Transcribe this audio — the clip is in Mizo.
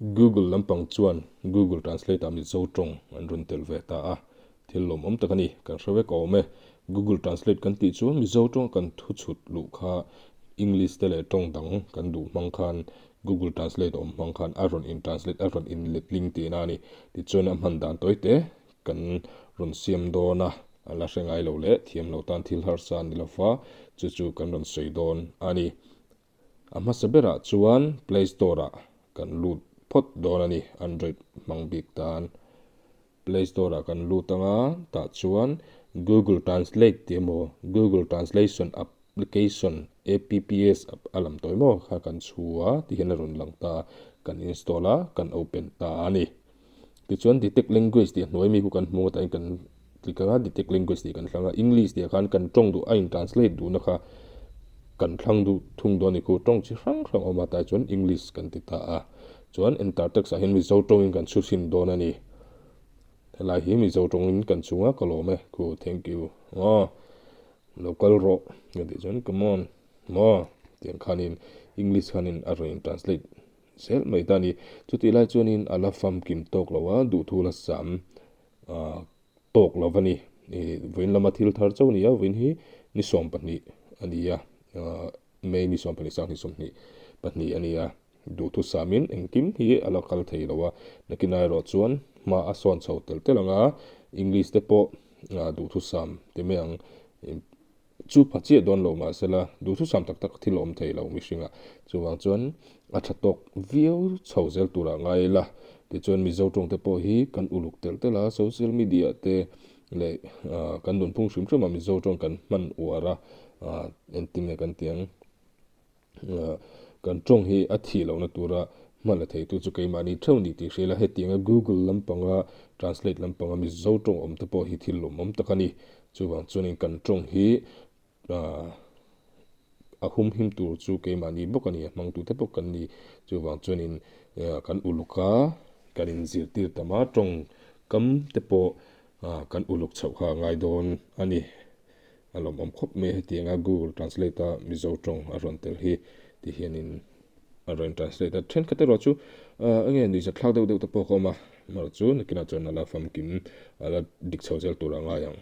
Google lampang chuan Google Translate ah Mizo tawng an rawn tel ve ta a, thil lawmawm tak a ni, kan hre vek awm e. Google Translate kan tih chuan Mizo tawng kan thu chhut luh kha English te leh tawng dang kan duh hmang khan Google Translate a awm hmang khan a rawn in translate a rawn in letling tihna a ni. Tichuan a hman dan tawi te kan rawn siam dawn a, a la hre ngai lo leh thiam lo tan thil harsa a ni lo va, chu chu kan rawn sawi dawn a ni. A hmasa berah chuan Play Store ah kan lut phawt dawn a ni, Android hmang bik tan. Play Store ah kan lut anga tah chuan Google Translate tih emaw Google Translation Application, APPS, a lam tawi maw kha kan chhu a ti hian a rawn lang ta a, kan install a, kan open ta a ni. Tichuan detect language tih a hnuai mi khu kan hmu a tah hian kan click anga detect language tih kan thlang a, English tih ah khan kan tawng duh a in translate duhna kha kan thlang duh thung dawn a ni khu, tawng chi hrang hrang a awm a tah chuan English kan ti ta a, chuan enter text ah hian Mizo tawngin kan chhu chhin dawn a ni. Helai hi Mizo tawngin kan chhunga ka lawm e khu thank you aw lo kal rawh ka tih chuan come on maw tiang khanin English khanin a rawn in translate Zel mai ta a ni. Chutih lai chuanin a la famkim tawk lo a, duhthu la sam tawk lo a ni. Vawiin lama thil thar chauh a ni a, vawiin hi ni 12 a ni a, May ni 12 sang ni 22 a ni a. Duhthu samin engkim hi a la kal thei lo a, nakinah erawh chuan hma a sawn chho tel tel ang a, English te pawh duhthu sam ti mai ang. Chu pha chiah dawn lo mahsela duhthusam tak tak thil a awm thei lo mihringah. Chuvang chuan a tha tawk viau chho zel turah ngai ila. Tichuan Mizo tawng te pawh hi kan uluk telh telh a, social media te leh kan nunphung hrim hrim ah Mizo tawng kan hman uar a, engtin nge kan tih ang. Kan tawng hi a thih lohna tura hman la theitu chu keimahni theuh ni tih hria ila, hetianga Google lampanga translate lampanga Mizo tawng awm te pawh hi thil lawmawm tak a ni. Chuvang chuanin kan tawng hi a humhim tur chu keimahni bawk a ni, a hmangtute bawk kan ni. Chuvang chuanin kan uluk a, kan inzirtir tam a, tawngkam te pawh kan uluk chhoh kha a ngai dawn a ni. A lawmawm khawp mai hetianga Google Translate a Mizo tawng a rawn tel hi ti hianin a rawn translate a. Thenkhat erawh chu enge nuihzat thlak deuh deuh te pawh ka awm a, amaherawhchu nakinah chuan a la famkim a la dik chho zel tur a ngai ang.